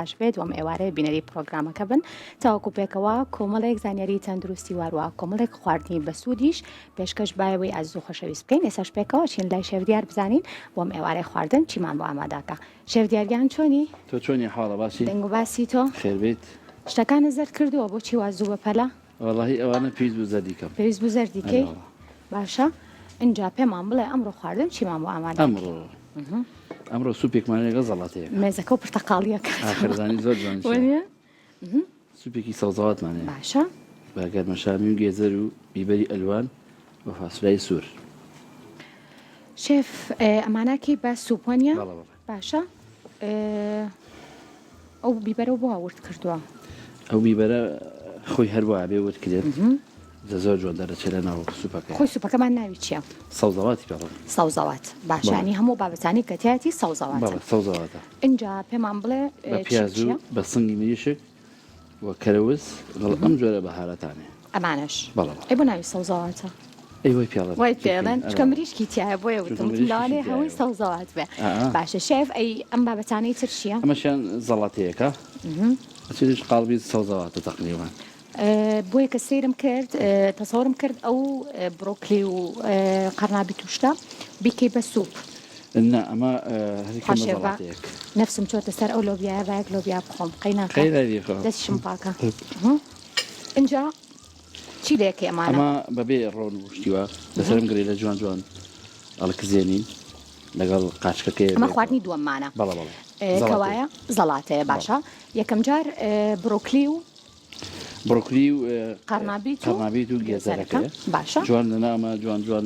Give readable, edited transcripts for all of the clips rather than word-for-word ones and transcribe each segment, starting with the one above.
باش بێت وەم ئێوارەیە بینەری پرۆگرامەکە بن تاوەکو پێکەوە کۆمەڵێک زانیاری تەندروستی واروا کۆمەڵێک خواردنی بەسوودیش پێشکەش بایەوەی ئازیز و خۆشەویست بکەین ئێساش پێکەوە چین لای شێف دیار بزانین بۆم ئێوارەی خواردن چیمان بۆ ئاماداکە شێف دیارگیان چۆنی؟ تۆ چۆنی حاڵە باسی؟ دەنگ و باسی تۆ؟ خێربێیت. شتەکانت زەرد کردووە بۆچی وا زوو بەپەلە؟ وەڵاهی ئەوانە پێویست بوو زەردی کەم. پێویست بوو زەردی کەی؟ باشە ئینجا پێمان بڵێ ئەمڕۆ خواردن چیمان بۆ ئامادە ئەمڕۆ ئەمڕۆ سوپێکمان لەگەڵ زەڵاتەیەک. مێزەکە و پرتەقاڵیەکە. ئاخر زانی زۆر جوان وەنیە؟ سوپێکی سەوزەواتمان هەیە. باشە. بە گەرمەشامی و گێزەر و بیبەری ئەلوان و فاسولای سوور. شێف ئەمانە کەی بە سوپ وەنیە؟ بەڵێ بەڵێ. باشە ئەو بیبەرە بۆ ورد کردووە؟ ئەو بیبەرە خۆی هەر وایە بێ ورد کرێت جا زۆر جوان دەرەچێت لە ناو سوپەکەی. خۆی سوپەکەمان ناوی چییە؟ سەوزەواتی پێ دەڵێن. سەوزەوات باشە یانی هەموو بابەتانی کە تیایەتی سەوزەواتن. بەڵێ سەوزەواتە. ئینجا پێمان بڵێ بە پیاز و بە سنگی مریشک و کەرەوز لەگەڵ ئەم جۆرە بەهاراتانەیە. ئەمانەش؟ بەڵێ بەڵێ. ئەی بۆ ناوی سەوزەواتە؟ ئەی وای پێڵێن. وای پێڵێن چونکە مریشکی تیایە بۆیە وتم وتم لەوانەیە هەمووی سەوزەوات بێ. باشە شێف ئەی ئەم بابەتانەی تر چییە؟ ئەمەشیان زەڵاتەیەکە ئەچێتیش قاڵبی سەوزەواتە تەقریبەن. بۆیە کە سەیرم کرد تەسەورم کرد ئەو برۆکلی و قەرنابیت و شتە بیکەی بە سوپ. نا ئەمە هەر کەمە زەڵاتەیەک. نەفسم چۆتە سەر ئەو لۆبیایە با یەک لۆبیا بخۆم قەیناکە دەستیشم پاکە. ئینجا چی لێکەی ئەمانە؟ ئەمە بەبێ ڕۆن و شتی وا لەسەرم گرێ لە جوان جوان ئەڵکزێنین لەگەڵ قاچکەکەی. ئەمە خواردنی دووەممانە. بەڵێ بەڵێ. کەوایە زەڵاتەیە باشە. یەکەم جار برۆکلی و بڕۆکلی و قەرنابیت و قەرنابیت و گێزەرەکە باشە جوان لە ناومە جوان جوان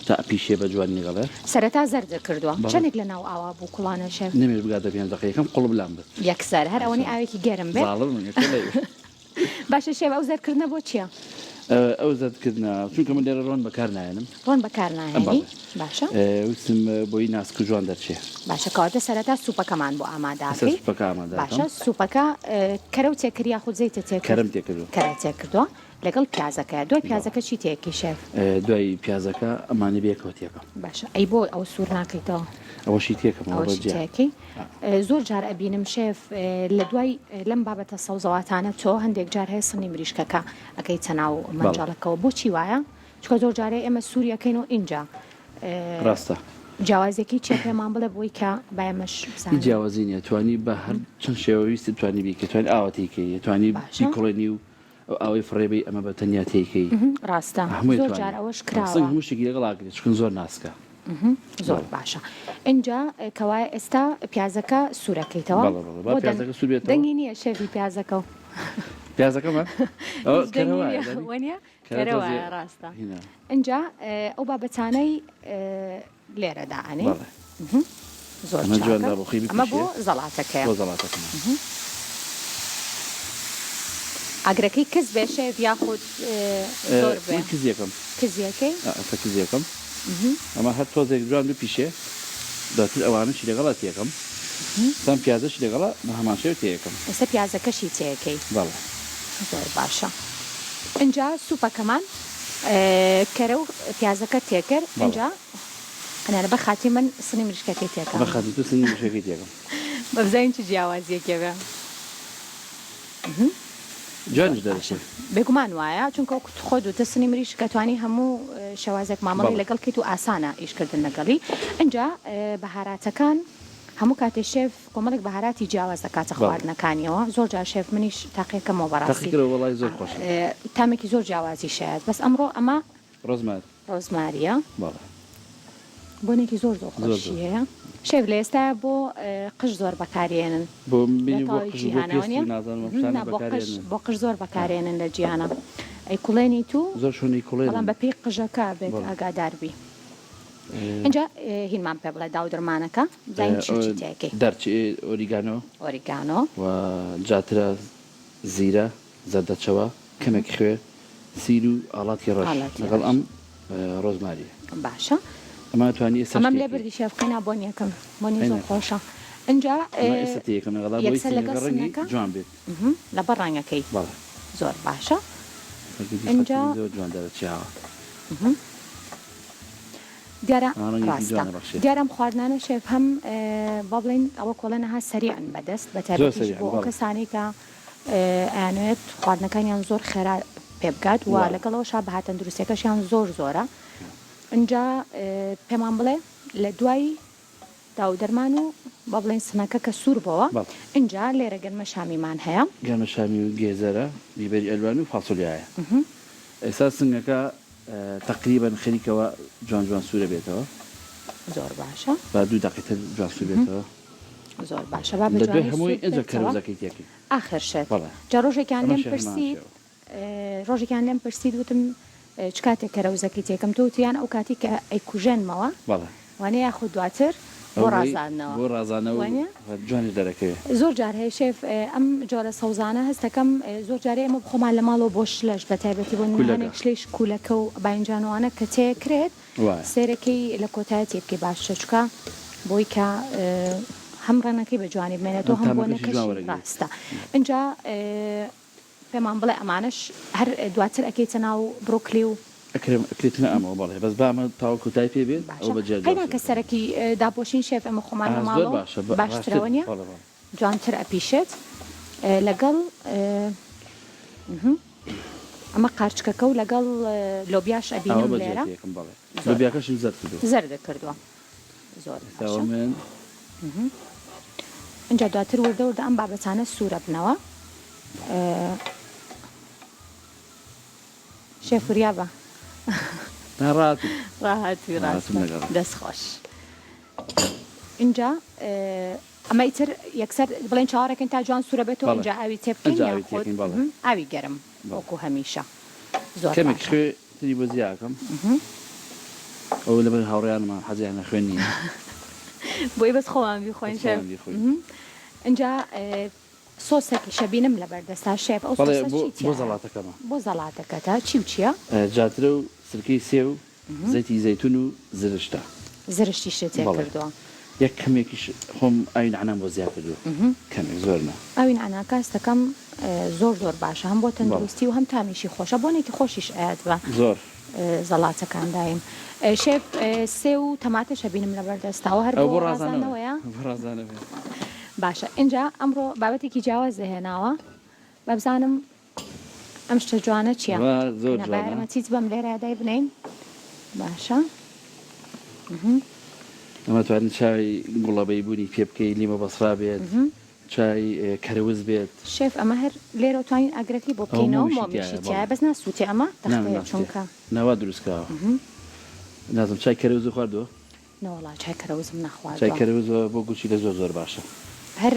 تا ئەپیشێ بە جوانی لەگەڵێ. سەرەتا زەردت کردووە چەندێک لە ناو ئاوا بوو کوڵانە شێف؟ نەمێ بگاتە پێنج دەقە یەکەم قوڵپ لام برد. یەکسەر هەر ئەوەنەی ئاوێکی گەرم بێ. زاڵمم یەکسەر لای باشە شێف ئەو زەردکردنە بۆ چیە؟ ئەو زەردکردنە چونکە من لێرە ڕۆن بەکار نایەنم. ڕۆن بەکار ناهێنی باشە. ویستم بۆی ناسک و جوان دەرچێ. باشە کەواتە سەرەتا سوپەکەمان بۆ ئامادە ئەکەی. سوپەکە ئامادە ئەکەم. باشە سوپەکە کەرەو تێکرد یاخود زەیتە تێکرد؟ کەرەم تێکردوە. کەرە تێکردوە لەگەڵ پیازەکەیا. دوای پیازەکە چی تێکەی شێف؟ دوای پیازەکە ئەمانەی بەیەکەوە تێکەم. باشە ئەی بۆ ئەوە سوور ناکەیتەوە؟ ئەوەشی تێکەم ئەوە ئەوەشی جیا. تێکەی. زۆر جار ئەبینم شێف لە دوای لەم بابەتە سەوزەواتانە تۆ هەندێک جار هەیە سنی مریشکەکە ئەکەیتە ناو مەنجەڵەکەوە بۆچی وایە؟ چونکە زۆر جارێ ئێمە سووری ئەکەین و ئینجا ڕاستە. جیاوازیەکەی چیە پێمان بڵێ بۆی کە با ئێمەش هیچ بزانین. جیاوازی نیە توانی بە هەر چەند شێوە ویستت توانی بیکەی توانی ئاوا تێیکەی توانی باشە. بیکوڵێنی و ئەو ئاوەی فڕێ بەی ئەمە بە تەنیا تێیکەی ڕاستە هەمووی زۆر توانی جار ئەوەش سنگ کراوە. هەموو شتێکی لەگەڵ ئاکرێ چونکە زۆر ناسکە. زۆر باشە ئینجا کەوایە ئێستا پیازەکە سوورەکەیتەوە بەڵێ بەڵێ با بۆ دەنگ پیازەکە سوور بێتەوە. دەنگی نییە شێفی پیازەکە و پیازەکەمە ئەوە هیچ دەنگی کەرەوایە نییە دەنی وەنیە کەرە کەرە تۆزێ وایە ڕاستە هینا. ئینجا ئەو بابەتانەی لێرە دائەنێی بەڵێ زۆر ئەمە جوان چاکە با بۆ خۆی ئەمە بۆ بپیشێ زەڵاتەکەیە بۆ زەڵاتەکەمە. ئاگرەکەی کز بێ شێف یاخود زۆر بێ؟ من کزیەکەم. کزیەکەی؟ ئا ئێستا کزیەکەم. ئەمە هەر تۆزێک جوان بپیشێ دواتر ئەوانەشی لەگەڵا تێکەم سام پیازەشی لەگەڵا بە هەمان شێوە تێکەم. ئێستا پیازەکەشی تێکەی؟ بەڵێ. زۆر باشە ئینجا سوپەکەمان کەرە و پیازەکە تێکرد ئینجا ئەنانە بە خاتی من سنی مریشکەکەی تێکەم. بە خاتی تۆ سنی مریشکەکەی تێکەم. بە بزانین چ جیاوازیەکێ بێ. جوانیش دەرەچێ. بێگومان وایە چونکە وەکو خۆت وتت سنی مریشک ئەتوانی هەموو شێوازێک مامەڵەی لەگەڵ کەیت و ئاسانە ئیشکردن لەگەڵی ئینجا بەهاراتەکان هەموو کاتێ شێف کۆمەڵێک بەهاراتی جیاواز دەکاتە خواردنەکانیەوە زۆر جار شێف منیش تاقیەکەمەوە بەڕاستی تامێکی زۆر جیاوازیش هەیە بەس ئەمڕۆ ئەمە ڕۆزمار. ڕۆزماریە. بەڵێ. بۆنێکی زۆر زۆر خۆشی هەیە. شێف لە ئێستایا بۆ قژ زۆر بەکارێنن. بۆ بینی بۆ قژ و بۆ پێست و نازانم ئەم شتانە بەکارێنن. بۆ قژ زۆر بەکارێنن لە جیهانا. ئەیکوڵێنیت و زۆر شوێن ئەیکوڵێنن. بەڵام بە پێی قژەکە بێت ئاگادار بی. ئینجا هینمان پێ بڵێ داودرمانەکە بزانین چی و چی تێکەی. دارچی ئۆریگانۆ. ئۆریگانۆ. و جاترە زیرە زەردەچەوە کەمێک خوێ سیر و ئاڵاتی ڕەش لەگەڵ ئەم ڕۆزماریە. باشە ئەمە توانی ئێستاش ئەمەم لێ بردی شێف قەینا بۆنیەکەم بۆنی زۆر خۆشە ئینجا ئەمە ئێستا تێیەکەم لەگەڵا بۆی یەکسەر لەگەڵ سینەکە ڕەنگی سنەکە جوان بێت. لەبەر ڕەنگەکەی بەڵێ. زۆر باشە ڕەنگی ئینجا زۆر جوان دەرەچێ ئاوا. دیارە ئا ڕەنگێکی ڕاستە جوان ئەبەخشێ. دیارە ئەم خواردنانە شێف هەم با بڵێین ئەوە کۆڵێن ها سەریعن بەدەست بە زۆر تایبەتیش سەریعن بۆ ئەو بەڵێ. کەسانەی کە ئەیانەوێت خواردنەکانیان زۆر خێرا پێ بگات و وایە. لەگەڵ ئەوەشا بەها تەندروستیەکەشیان زۆر زۆرە ئینجا پێمان بڵێ لە دوای داو دەرمان و با بڵێین سنەکە کە سوور بۆوە بەڵێ. ئینجا لێرە گەنمە شامیمان هەیە. گەنمە شامی و گێزەرە، بیبەری ئەلوان و فاسۆلیایە. ئێستا سنگەکە تەقریبەن خەریکەوە جوان جوان سوورە بێتەوە. زۆر باشە. با دوو دەقەی تر جوان سوور بێتەوە. زۆر باشە با بە لە دوای جوانی هەمووی سوور ئینجا بێتەوە. کەرەوزەکەی تێکەین. ئاخر شت. بەڵێ. جا ڕۆژێکیان لێم ئەمەشی هەمان پرسیت شێوە. ڕۆژێکیان لێم پرسیت وتم چ کاتێک کەرەوزەکەی تێکەم تۆ وتی یان ئەو کاتەی کە ئەیکوژێنمەوە بەڵێ. وانیە یاخود دواتر بۆ ئەوەی ڕازاندنەوە بۆ ڕازانەوە و وانیە؟ جوانیش دەرەکەوێ. زۆر جار هەیە شێف ئەم جۆرە سەوزانە هەست دەکەم زۆر جارێ ئێمە خۆمان لە ماڵەوە بۆ شلەش بە تایبەتی بۆ نمونە کولەکە. هەنێک شلەیش کولەکە و باینجان و ئەوانە کە تێکرێت وایە. سەیرەکەی لە کۆتایە تێبکەی باشترە چونکە بۆی کە هەم ڕەنگەکەی بە جوانی بمێنێتەوە هەم هەم تامەکەشی جوان بۆنەکەشی وەرەگرێت. ڕاستە ئینجا پێمان بڵێ ئەمانەش هەر دواتر ئەکەیتە ناو بڕۆکلی و. ئەکرێم ئەکرێتە ناو ئەمەوە بەڵێ بەس با ئەمە تاوە کۆتای پێ بێت ئەوە باشە بە جیا جوان قەینا کە سەیرەکەم. سەرەکی داپۆشین شێف ئێمە خۆمان لە ئا زۆر ماڵەوە باشە باشترە باشتر وەنیە بەڵێ بەڵێ. جوانتر ئەپیشێت لەگەڵ ئەمە قارچکەکە و لەگەڵ لۆبیاش ئەوە ئەبینم بە جیا لێرە تێکم بەڵێ زۆر باشە لۆبیاکەشم زەرد کردووە. زەردت کردووە زۆر ئێستا ئەوە باشە. من. ئینجا دواتر وردە وردە ئەم بابەتانە سوورەبنەوە. شێف وریا بە. نا ڕاهاتم. ڕاهاتووی ڕاهاتم ڕاستە لەگەڵت. دەست خۆش. ئینجا ئەمە ئیتر یەکسەر بڵێن چاوەڕێکەین تا جوان سوورە بێتەوە بەڵێ ئینجا ئاوی تێ بکەین ئینجا ئاوی یاخود تێکەین بەڵێ. ئاوی گەرم بەڵێ. وەکوو هەمیشە زۆر کەمێک باشە. خوێ تری بۆ زیا ئەکەم ئەوە لەبەر هاوڕێیانمە حەزیان لە خوێن نییە. بۆی بەس خۆمان بیخۆین بەس شێف. خۆمان بیخۆین. ئینجا سۆسێکیشە بینم لەبەر دەستا شێف ئەو بەڵێ سۆسە بۆ چی بۆ تیایە؟ زەڵاتەکەمە. بۆ زەڵاتەکەتە چی و چیە؟ جاترە و سرکەی سێو زەیتی زەیتون و زرشتە. زرشتیشت تێ بەڵێ کردووە. یەک کەمێکیش خۆم ئاوی نەعنام بۆ زیا کردووە کەمێک زۆر نا. ئاوی نەعناکە هەستەکەم زۆر زۆر باشە هەم بۆ بەڵێ. تەندروستی و هەم تامیشی خۆشە بۆنێکی خۆشیش ئەیات بە زۆر. زەڵاتەکان دایم. شێف سێو و تەماتەش ئەبینم لەبەر دەستە ئەوە هەر ئەوە بۆ بۆ ڕازانەوەیە ڕازاندنەوەیە؟ بۆ ڕازانەوەیە. باشە ئینجا ئەمڕۆ بابەتێکی جیاواز هێناوە با بزانم ئەم شتە جوانە چیە؟ ئەمە زۆر نا با جوانە. یارمەتیت بەم لێرە دای بنێین باشە. ئەمە توانی چای گوڵە بەیبونی پێ بکەی لیمۆ بەسڕا بێت چای کەرەوز بێت. شێف ئەمە هەر لێرەوە توانین ئاگرەکەی بۆ ئەوە بکەینەوە مۆمیشی مۆمیشی تیایە تیایە بەڵێ. بەس ناسووتێ ئەمە نا تەختەیە ناسوتێ چونکە. نا وا دروست کراوە نازم چای کەرەوزو خواردووە؟ نەوەڵا چای کەرەوزم چای نەخواردووە. کەرەوز بۆ گورچیلە زۆر زۆر باشە. هەر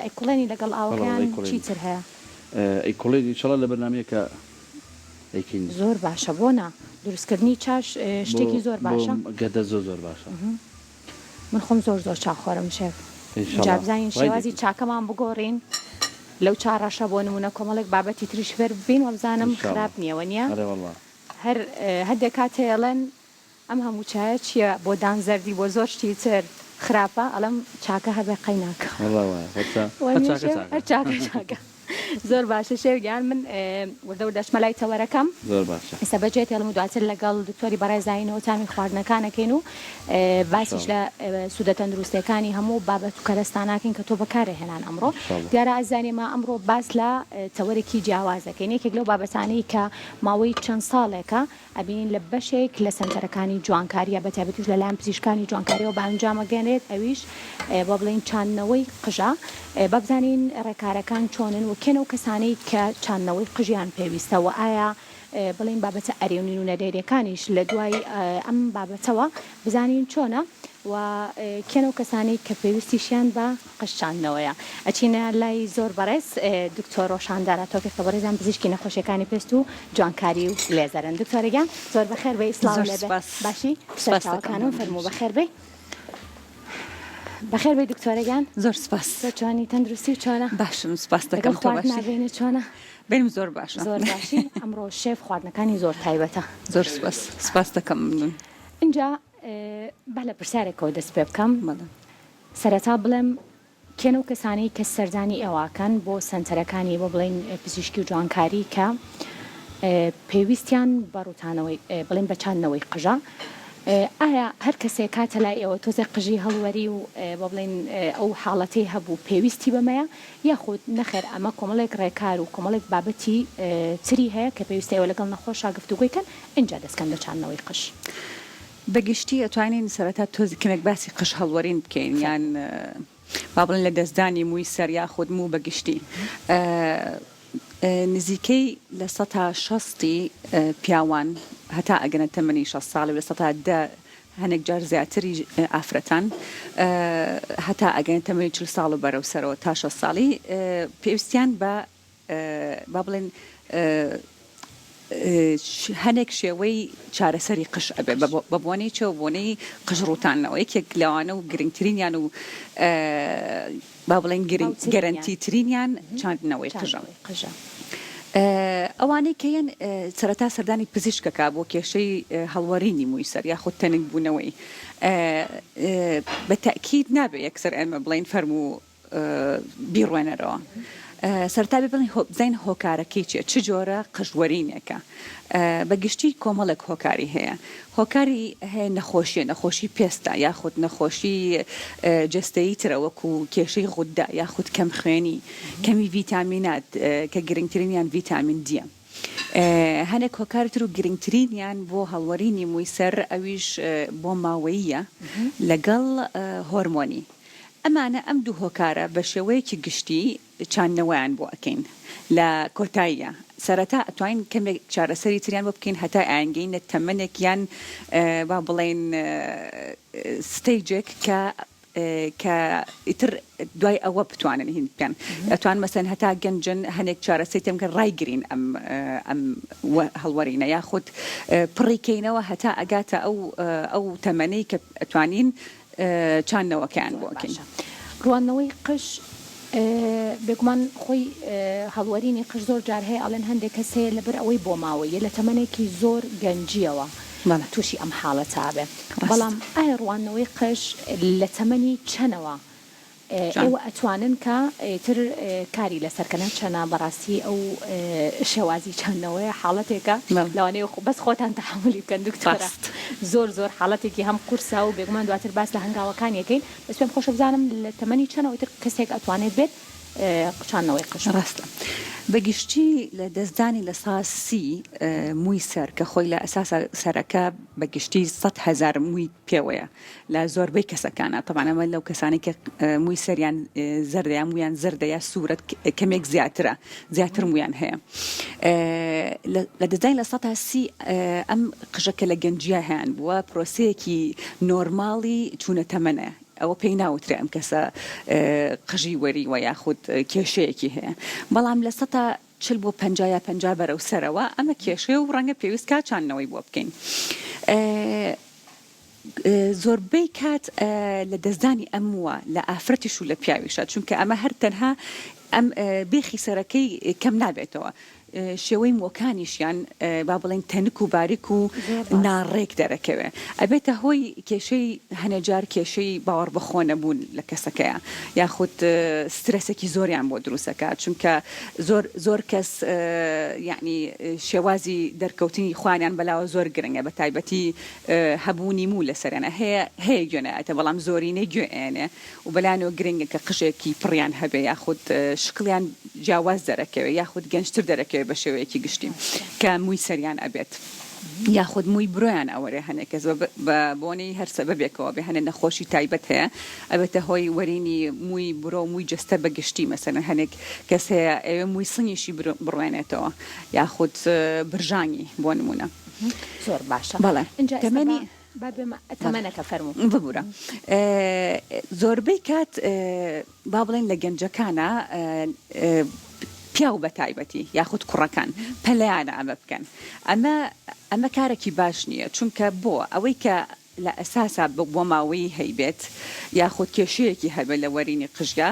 ئەیکوڵێنی لەگەڵ بەڵێ ئاوەکە بەڵێ یان چی ئەیکوڵێنی تر هەیە؟ ئەیکوڵێنی ئیشەڵا لە بەرنامەیەکا ئەیکەین. زۆر باشە بۆ نا دروست کردنی چاش بۆ شتێکی زۆر بۆ باشە. گەدە زۆر زۆر باشە. من خۆم زۆر زۆر چا خۆرم شێف جا ئینشەڵا بزانین وای شێوازی دەکەین. چاکەمان بگۆڕین لەو چا ڕەشە بۆ نمونە کۆمەڵێک بابەتی تریش فێر ببین وابزانم ئینشەڵا خراپ نیە وەنیە؟ ئەرێ وەڵا. هەر هەندێک کات هەیە ئەڵێن ئەم هەموو چایە چیە بۆ دان زەردی بۆ زۆر شتی تر خراپە ئەڵێم چاکە هەبێ قەی ناکا. وەڵا وایە هەر چا هەر وەنیە چاکە شێف چاکە. هەر چاکە چاکە زۆر باشە شێف گیان من وردە وردە ئەچمە لای تەوەرەکەم. زۆر باشە. ئێستا بەجێت هێڵم و دواتر لەگەڵ دکتۆری بەڕێزاینەوە تامی خواردنەکان ئەکەین و باسیش ان شاء الله. لە سوودە تەندروستیەکانی هەموو بابەت و کەرەستاناکەین کە تۆ بەکارێ هێنان ئەمڕۆ. ان شاء الله. دیارە ئازیزان ئێمە ئەمڕۆ باس لە تەوەرێکی جیاواز دەکەین یەکێک لەو بابەتانەی کە ماوەی چەند ساڵێکە ئەبینین لە بەشێک لە سەنتەرەکانی جوانکارییە بە تایبەتیش لە لایەن پزیشکانی جوانکاریەوە بە ئەنجام ئەگەیەنرێت ئەویش با بڵێین چاندنەوەی قژە با بزانین ڕێکارەکان چۆنن و کێن ئەو کەسانەی کە چاندنەوەی قژیان پێویستە و ئایا بڵێین بابەتە ئەرێنی و نەرێنیەکانیش لە دوای ئەم بابەتەوە بزانین چۆنە و کێن ئەو کەسانەی کە پێویستیشیان بە قژ چاندنەوەیە. ئەچینە لای زۆر بەڕێز دکتۆر ڕۆشان دارا تۆفیق کە بەڕێزیان پزیشکی نەخۆشیەکانی پێست و جوانکاری و لێزەرن. دکتۆرە گیان زۆر بەخێر بێی سڵاو زۆر لێ بێ سوپاس باشی سوپاس دەکەم سەرچاوەکانم مەمنونم فەرموو بەخێر بێی. بەخێر بێی دکتۆرە گیان. زۆر سوپاس. تۆ چۆنی تەندروستی چۆنە؟ باشم سوپاس لەگەڵ دەکەم تۆ خواردنا باشی؟ بینت چۆنە؟ بینم زۆر باشە. زۆر باشی ئەمڕۆ شێف خواردنەکانی زۆر تایبەتە. زۆر سوپاس سوپاس دەکەم ممنون. ئینجا با لە پرسیارێکەوە دەست پێ بکەم. بەڵێ. سەرەتا بڵێم کێن ئەو کەسانەی کە سەردانی ئێوە ئەکەن بۆ سەنتەرەکانی بۆ بڵێین پزیشکی و جوانکاری کە پێویستیان بە ڕووتانەوەی بڵێین بە چاندنەوەی قژە؟ ئایا هەر کەسێک هاتە لای ئێوە تۆزێک قژی هەڵوەری و با بڵێین ئەو حاڵەتەی هەبوو پێویستی بەمەیە یاخود نەخێر ئەمە کۆمەڵێک ڕێکار و کۆمەڵێک بابەتی تری هەیە کە پێویستە ئێوە لەگەڵ نەخۆشا گفتوگۆی کەن ئینجا دەست کەن بە چاندنەوەی قژ؟ بە گشتی ئەتوانین سەرەتا تۆزێک کەمێک باسی قژ هەڵوەرین بکەین یان با بڵێین لە دەستدانی مووی سەر یاخود موو بە گشتی نزیکەی لە سەتا شەستی پیاوان هەتا ئەگەنە تەمەنی شەست ساڵی و لە سەتا دە هەنێک جار زیاتری ئافرەتان هەتا ئەگەنە تەمەنی 40 ساڵ و بەرەو سەرەوە تا شەست ساڵی پێویستیان بە با بڵێن هەنێک شێوەی چارەسەری قژ ئەبێ بە بۆنەی چەو بۆنەی قژ ڕووتانەوە یەکێک لەوانە و گرنگترینیان و با بڵێن گەرەنتی ترینیان چاندنەوەی قژە. ئەوانەی کە یەن سەرەتا سەردانی پزیشکەکە بۆ کێشەی هەڵوەرینی مووی سەر یاخود تەنک بوونەوەی بە تەئکید نابێ یەکسەر ئێمە بڵێین فەرموو بیڕوێنەرەوە. سەرەتا بێ بڵێین بزانین هۆکارەکەی چیە چ جۆرە قژ وەرینێکە بە گشتی کۆمەڵێک هۆکاری هەیە هۆکاری هەیە نەخۆشیە نەخۆشی پێستە یاخود نەخۆشی جەستەیی ترە وەکو کێشەی غودە یاخود کەم خوێنی کەمی ڤیتامینات کە گرنگترینیان ڤیتامین دیە. هەنێک هۆکاری تر و گرنگترینیان بۆ هەڵوەرینی مووی سەر ئەویش بۆ ماوەییە لەگەڵ هۆرمۆنی ئەمانە ئەم دوو هۆکارە بە شێوەیەکی گشتی چاندنەوەیان بۆ ئەکەین لە کۆتاییا سەرەتا ئەتوانین کەمێک چارەسەری تریان بۆ بکەین هەتا ئەیانگەینە تەمەنێک یان با بڵێین stage ێک کە کە ئیتر دوای ئەوە بتوانن هین بکەن ئەتوان مەسەن هەتا گەنجن هەنێک چارەسەری تێم کە ڕایگرین ئەم ئەم هەڵوەرینە یاخود پڕی کەینەوە هەتا ئەگاتە ئەو ئەو تەمەنەی کە ئەتوانین چاندنەوەکەیان بۆ ئەکەین. ڕواندنەوەی قژ بێگومان خۆی هەڵوەرینی قژ زۆر جار هەیە ئەڵێن هەندێک کەس هەیە لەبەر ئەوەی بۆماوەییە لە تەمەنێکی زۆر گەنجیەوە توشی ئەم حاڵەتە ئەبێ بەڵام ئایا ڕواندنەوەی قژ لە تەمەنی چەنەوە ئێوە ئەتوانن کە ئیتر کاری لەسەر کەن هەرچەنە بەڕاستی ئەو شێوازی چاندنەوەیە حاڵەتێکە لەوانەیە بەس خۆتان تەحەمولی بکەن دکتۆرە زۆر زۆر حاڵەتێکی هەم قورسە و بێگومان دواتر باس لە هەنگاوەکانی ئەکەین بەس پێم خۆشە بزانم لە تەمەنی چەنەوە ئیتر کەسێک ئەتوانێت بێت چاندنەوەی قژ بکات. ڕاستە بە گشتی لە دەستدانی 30% مووی سەر کە خۆی لە ئەساسا سەرەکە بە گشتی 100,000 مووی پێوەیە لە زۆربەی کەسەکانا تەبعەن ئەمە لەو کەسانەی کە مووی سەریان زەردە یا موویان زەردە یا سوورە کەمێک زیاترە زیاتر موویان هەیە لە دەستدانی 30% ئەم قژە کە لە گەنجیا هەیان بووە پرۆسەیەکی normal ی چوونە تەمەنە ئەوە پێی ناوترێ ئەم کەسە قژی وەریوە یاخود کێشەیەکی هەیە بەڵام 40% بۆ 50 یا 50 بەرەو سەرەوە ئەمە کێشەیە و ڕەنگە پێویست کا چاندنەوەی بۆ بکەین. زۆربەی کات لە دەستدانی ئەم مووە لە ئافرەتیش و لە پیاویشە چونکە ئەمە هەر تەنها ئەم بێخی سەرەکەی کەم نابێتەوە شێوەی مووەکانیشیان با بڵێین تەنک و باریک و ناڕێک دەرەکەوێ ئەبێتە هۆی کێشەی هەنێ جار کێشەی باوەڕ بەخۆ نەبوون لە کەسەکەیا یاخود سترەسێکی زۆریان بۆ دروست ئەکات چونکە زۆر زۆر کەس یەعنی شێوازی دەرکەوتنی خۆیانیان بەلاوە زۆر گرنگە بە تایبەتی هەبوونی موو لەسەریانە هەیە هەیە گوێ نایەتە بەڵام زۆرینەی گوێ ئەیەنێ و بەلایانەوە گرنگە کە قژێکی پڕیان هەبێ یاخود شکڵیان جیاواز دەرەکەوێ یاخود گەنجتر دەرەکەوێ بە شێوەیەکی گشتی کە مووی سەریان ئەبێت یاخود مووی برۆیان ئەوەرێ هەنێک کەس بە بۆنەی هەر سەبەبێکەوە بێ هەنێ نەخۆشی تایبەت هەیە ئەبێتە هۆی وەرینی مووی برۆ و مووی جەستە بە گشتی مەسەلەن هەنێک کەس هەیە ئەوێ مووی سنگیشی بڕوێنێتەوە یاخود برژانگی بۆ نموونە. زۆر باشە بەڵێ ئینجا ئێستا با تەمەنی با بێمە تەمەنەکە فەرموو. ببورە زۆربەی کات با بڵێین لە گەنجەکانا پیاو بە تایبەتی یاخود کوڕەکان پەلەیانە ئەمە بکەن ئەمە ئەمە کارێکی باش نییە چونکە بۆ ئەوەی کە لە ئەساسا بۆ ماوەیی هەیبێت یاخود کێشەیەکی هەبێت لە وەرینی قژیا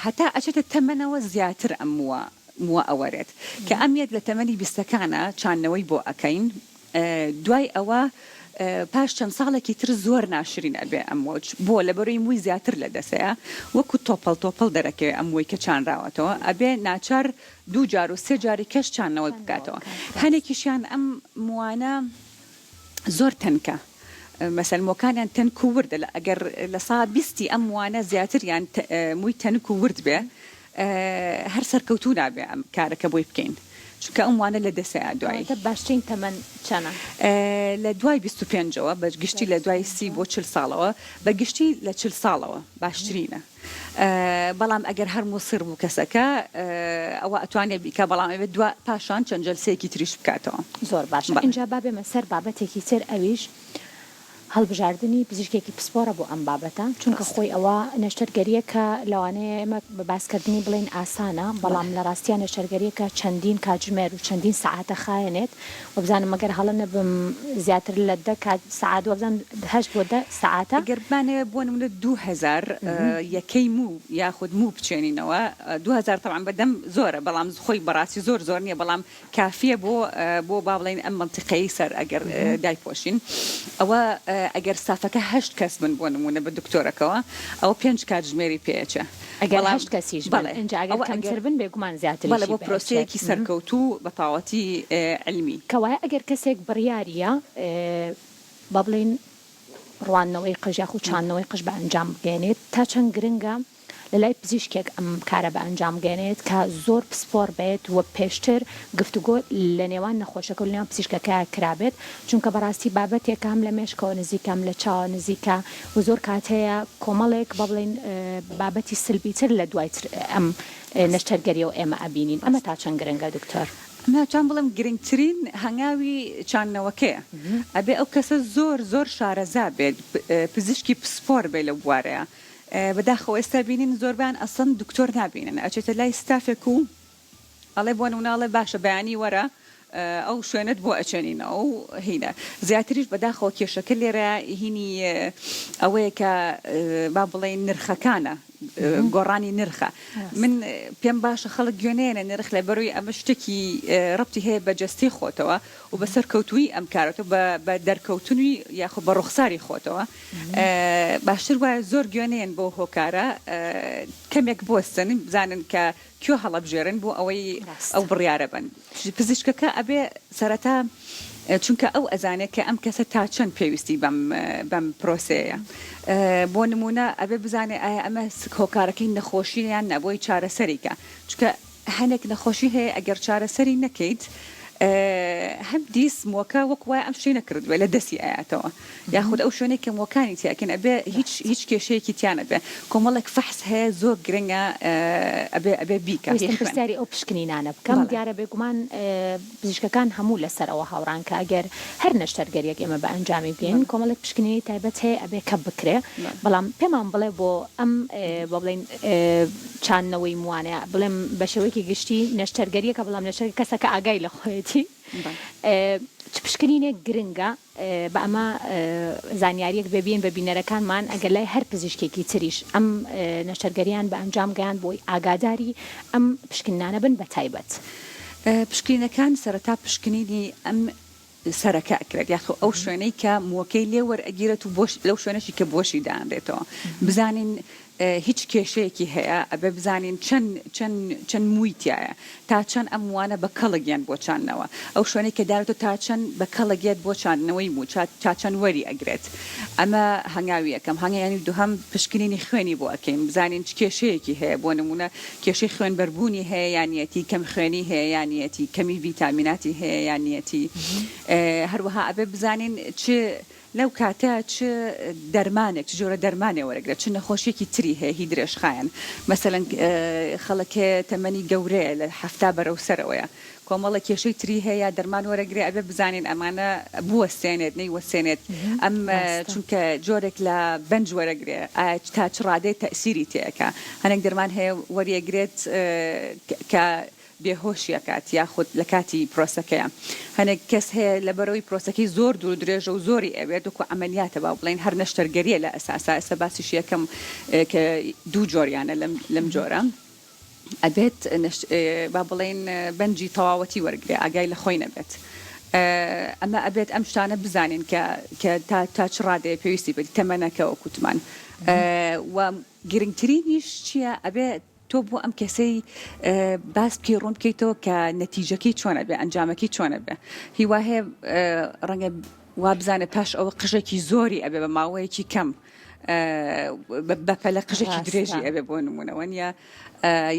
هەتا ئەچێتە تەمەنەوە زیاتر ئەم مووە مووە ئەوەرێت کە ئەم یەت لە تەمەنی بیستەکانا چاندنەوەی بۆ ئەکەین دوای ئەوە پاش چەند ساڵێکی تر زۆر ناشرین ئەبێ ئەم مووە بۆ لەبەرەی مووی زیاتر لە دەسەیە وەکو تۆپەڵ تۆپەڵ دەرەکەوێ ئەم مووەی کە چانراوەتەوە ئەبێ ناچار دوو جار و سێ جاری کەش چاندنەوەی بکاتەوە هەنێکیشیان ئەم مووانە زۆر تەنکە. مەسەلەن مووەکانیان تەنک و وردە لە ئەگەر لە سا بیستی ئەم مووانە زیاتریان مووی تەنک و ورد بێ هەر سەرکەوتوو نابێ ئەم کارەکە بۆی بکەین چونکە ئەم مووانە لە دەسەیا دوایی. کەواتە باشترین تەمەن چەنە؟ لە دوای 25 ەوە بە گشتی لە دوای 30 بۆ 40 ساڵەوە بە گشتی لە 40 ساڵەوە باشترینە. بەڵام ئەگەر هەر موسڕ بوو کەسەکە ئەوە ئەتوانێ بیکا بەڵام ئەبێت دوا پاشان چەند جەلسەیەکی تریش بکاتەوە. زۆر باشە ئینجا با بێمە سەر بابەتێکی تر ئەویش هەڵبژاردنی پزیشکێکی پسپۆڕە بۆ ئەم بابەتە چونکە خۆی ئەوە نەشتەرگەریەکە لەوانەیە ئێمە بە باسکردنی بڵێین ئاسانە بەڵام لە ڕاستیا نەشتەرگەریەکە چەندین کاتژمێر و چەندین سەعاتە خایەنێت وابزانم ئەگەر هەڵە نەبم زیاتر لە دە کات سەعات وابزانم هەشت بۆ دە سەعاتە. گەر بمانەوێت بۆ نمونە 2000 یەکەی موو یاخود موو بچێنینەوە 2000 تەبعەن بە دەم زۆرە بەڵام خۆی بەڕاستی زۆر زۆر نیە بەڵام کافیە بۆ بۆ با بڵێین ئەم مەنتیقەیەی سەر ئەگەر دایپۆشین ئەوە ئەگەر ستافەکە هەشت کەس بن بۆ نمونە بە دکتۆرەکەوە ئەوە پێنج کاتژمێری پێ ئەچێ. ئەگەر هەشت کەسیش بن ئینجا ئەگەر کەمتر بن بێگومان زیاتریشی بەڵێ بۆ پرۆسەیەکی سەرکەوتوو بە تەواوەتی عیلمی. کەوایە ئەگەر کەسێک بڕیاریە با بڵێین ڕواندنەوەی قژ یاخود چاندنەوەی قژ بە ئەنجام بگەیەنێت تا چەند گرنگە لە لای پزیشکێک ئەم کارە بە ئەنجام بگەیەنێت کە زۆر پسپۆڕ بێت و پێشتر گفتوگۆ لە نێوان نەخۆشەکە و لە نێوان پزیشکەکە کرابێت چونکە بەڕاستی بابەتێکە هەم لە مێشکەوە نزیکە هەم لە چاوە نزیکە و زۆر کات هەیە کۆمەڵێک با بڵێین بابەتی سلبی تر لە دوای ئەم نەشتەرگەریەوە ئێمە ئەبینین ئەمە تا چەند گرنگە دکتۆر؟ ئەمە ئەتوانم بڵێم گرنگترین هەنگاوی چاندنەوەکەیە ئەبێ ئەو کەسە زۆر زۆر شارەزا بێت پزیشکی پسپۆر بێت لەو بوارەیە بەداخەوە ئێستا بینین زۆربەیان ئەسڵەن دکتۆر نابینن ئەچێتە لای ستافێک و ئەڵێ بۆ نمونە ئەڵێ باشە بەیانی وەرە ئەو شوێنەت بۆ ئەچێنینەوە و هینە زیاتریش بەداخەوە کێشەکە لێرە هینی ئەوەیە کە با بڵێین نرخەکانە گۆڕانی نرخە من پێم باشە خەڵک گوێ نەیەنە نرخ لە بەروی ئەمە شتێکی ڕەبتی هەیە بە جەستەی خۆتەوە و بە سەرکەوتوویی ئەم کارەتەوە بە بە دەرکەوتنی یاخود بە ڕوخساری خۆتەوە باشتر وایە زۆر گوێ نەیەن بەو هۆکارە کەمێک بوەستن بزانن کە کوێ هەڵەبژێرن بۆ ئەوەی ئەو بڕیارە بەن پزیشکەکە ئەبێ سەرەتا چونکە ئەو ئەزانێت کە ئەم کەسە تا چەند پێویستی بەم بەم پرۆسەیە بۆ نمونە ئەبێ بزانێ ئایا ئەمە هۆکارەکەی نەخۆشی یان نە بۆی چارەسەریکە چونکە هەنێک نەخۆشی هەیە ئەگەر چارەسەری نەکەیت هەم دیس مووەکە وەک وایە ئەم شتەی نەکردبێ لە دەستی ئەیاتەوە یاخود ئەو شوێنەی کە مووەکانی تیا ئەکەین ئەبێ هیچ هیچ کێشەیەکی تیا نەبێ کۆمەڵێک فەحس هەیە زۆر گرنگە ئەبێ ئەبێ بیکا هی ویستم خوێن. پرسیاری ئەو پشکنینانە بکەم بەڵێ. دیارە بێگومان پزیشکەکان هەموو لەسەر ئەوە هاوڕان کە ئەگەر هەر نەشتەرگەریەک ئێمە بە ئەنجامی بگەین بەڵێ. کۆمەڵێک پشکنینی تایبەت هەیە ئەبێ کە بکرێ بەڵێ. بەڵام پێمان بڵێ بۆ ئەم با بڵێین چاندنەوەی مووانە بڵێم بە شێوەیەکی گشتی نەشتەرگەریەکە بەڵام نەشتەرگەری کەسەکە ئاگای لە خۆیەتی چ پشکنینێک گرنگە با ئەمە زانیاریەک بێ بیەین بە بینەرەکانمان ئەگەر لای هەر پزیشکێکی تریش ئەم نەشتەرگەریان بە ئەنجام گەیاند بۆی ئاگاداری ئەم پشکنینانە بن بە تایبەت. پشکنینەکان سەرەتا پشکنینی ئەم سەرەکە ئەکرێت یاخۆ ئەو شوێنەی کە مووەکەی لێ وەرئەگیرێت و بۆش لەو شوێنەشی کە بۆشی دانرێتەوە بزانین هیچ کێشەیەکی هەیە ئەبێ بزانین چەند چەند چەند مووی تیایە تا چەند ئەم مووانە بە کەڵک یەن بۆ چاندنەوە ئەو شوێنەی کە دارێتەوە تا چەند بە کەڵک یەت بۆ چاندنەوەی موو تا چەند وەری ئەگرێت ئەمە هەنگاوی یەکەم هەنگاوی دووهەم پشکنینی خوێنی بۆ ئەکەین بزانین چ کێشەیەکی هەیە بۆ نموونە کێشەی خوێن بەربوونی هەیە یان نیەتی کەم خوێنی هەیە یان نیەتی کەمی ڤیتامیناتی هەیە یان نیەتی هەروەها ئەبێ بزانین چ لەو کاتە چ دەرمانێک چ جۆرە دەرمانێ وەرەگرێت چ نەخۆشیەکی تری هەیە هی درێژخایەن مەسەلەن خەڵک هەیە تەمەنی گەورەیە لە 70 بەرەو سەرەوەیە کۆمەڵە کێشەی تری هەیە دەرمان وەرەگرێ ئەبێ بزانین ئەمانە بوەستێنێت نەیوەستێنێت ئەم چونکە جۆرێک لە بەنج وەرەگرێ ئایا تا چ ڕادەیە تەئسیری تێئەکا هەنێک دەرمان هەیە وەریەگرێت کە بێهۆشی ئەکات یاخود لە کاتی پرۆسەکەیا هەنێک کەس هەیە لەبەرئەوەی پرۆسەکەی زۆر دوور و درێژە و زۆری ئەوێت وەکو عەمەلیاتە با بڵێین هەر نەشتەرگەریە لە ئەساسا ئێستا باسیشی ئەکەم کە دوو جۆریانە لەم لەم جۆرە ئەبێت با بڵێین بەنجی تەواوەتی وەرگرێ ئاگای لە خۆی نەبێت ئەمە ئەبێت ئەم شتانە بزانین کە کە تا تا چ ڕادەیە پێویستی بێت تەمەنەکە وەکوتمان و گرنگترینیش چییە ئەبێ تۆ بۆ ئەم کەسەی باس بکەی ڕوون بکەیتەوە کە نەتیجەکەی چۆن ئەبێ ئەنجامەکەی چۆن ئەبێ هیوا هەیە ڕەنگە. وابزانێ پاش ئەوە قژێکی زۆری ئەبێ بە ماوەیەکی کەم بەپەلە قژێکی درێژی ئەبێ بۆ نمونە وەنیە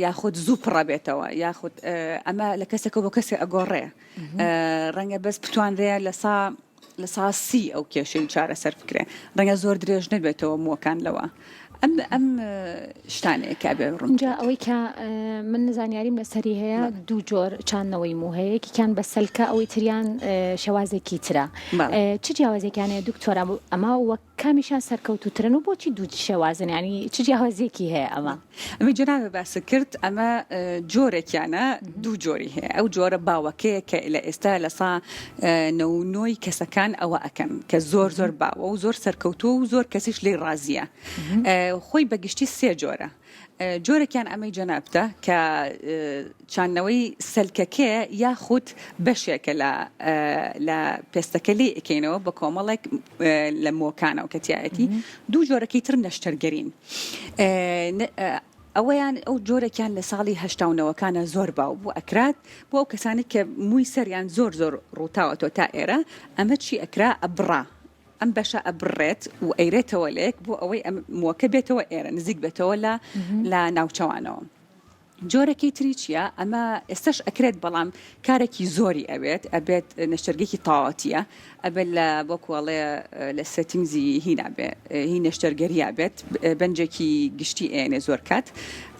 یاخود زوو پڕەبێتەوە یاخود ئەمە لە کەسێکەوە بۆ کەسێ ئەگۆڕێ ڕەنگە بەس بتوانرێ لە سا 30% ئەو کێشەی چارەسەر بکرێ ڕەنگە زۆر درێژ نەبێتەوە مووەکان لەوە ئەم ئەم شتانەیە کە ئەبێ ڕوون جا ئەوەی کە من زانیاریم لەسەری هەیە دوو جۆر چاندنەوەی موو هەیە یەکێکیان بە سەلکە ئەوەی تریان شێوازێکی ترە چ جیاوازێکیان هەیە دکتۆر ئەمە وەک کامیشان سەرکەوتووترن و بۆچی دوو شێوازن یانی چ جیاوازیەکی هەیە ئەمە؟ ئەمەی جەنابت باست کرد ئەمە جۆرێکیانە دوو جۆری هەیە ئەو جۆرە باوەکەیە کە لە ئێستا لە سا نەونۆی کەسەکان ئەوە ئەکەن کە زۆر زۆر باوە و زۆر سەرکەوتووە و زۆر کەسیش لێی ڕازیە خۆی بەگشتی سێ جۆرە جۆرێکیان ئەمەی جەنابتە کە چاندنەوەی سەلکەکەیە یاخود بەشێکە لە لە پێستەکە لێی ئەکەینەوە بە کۆمەڵێک لە مۆکانەوە کە تایەتی دوو جۆرەکەی تر نەشتەرگەرین ئەوەیان ئەو جۆرێکیان لە ساڵی هەشتا و نەوەکانە زۆر باو بوو ئەکرات بۆ ئەو کەسانی کە مووی سەریان زۆر زۆر ڕووتاوەتەوە تا ئێرە ئەمە چی ئەکرا ئەبڕا ئەم بەشە ئەبڕێت و ئەیرێتەوە لەیەک بۆ ئەوەی ئەم مووەکە بێتەوە ئێرە نزیک بێتەوە لە لە ناوچەوانەوە. جۆرەکەی تری چییە؟ ئەمە ئێستەش ئەکرێت بەڵام کارێکی زۆری ئەوێت ئەبێت نەشتەرگێکی تەواوەتیە ئەبێت لە وەکو ئەڵێ لە settings ی هینا بێ هی نەشتەرگەریا بێت بەنجێکی گشتی ئێنێ زۆر کات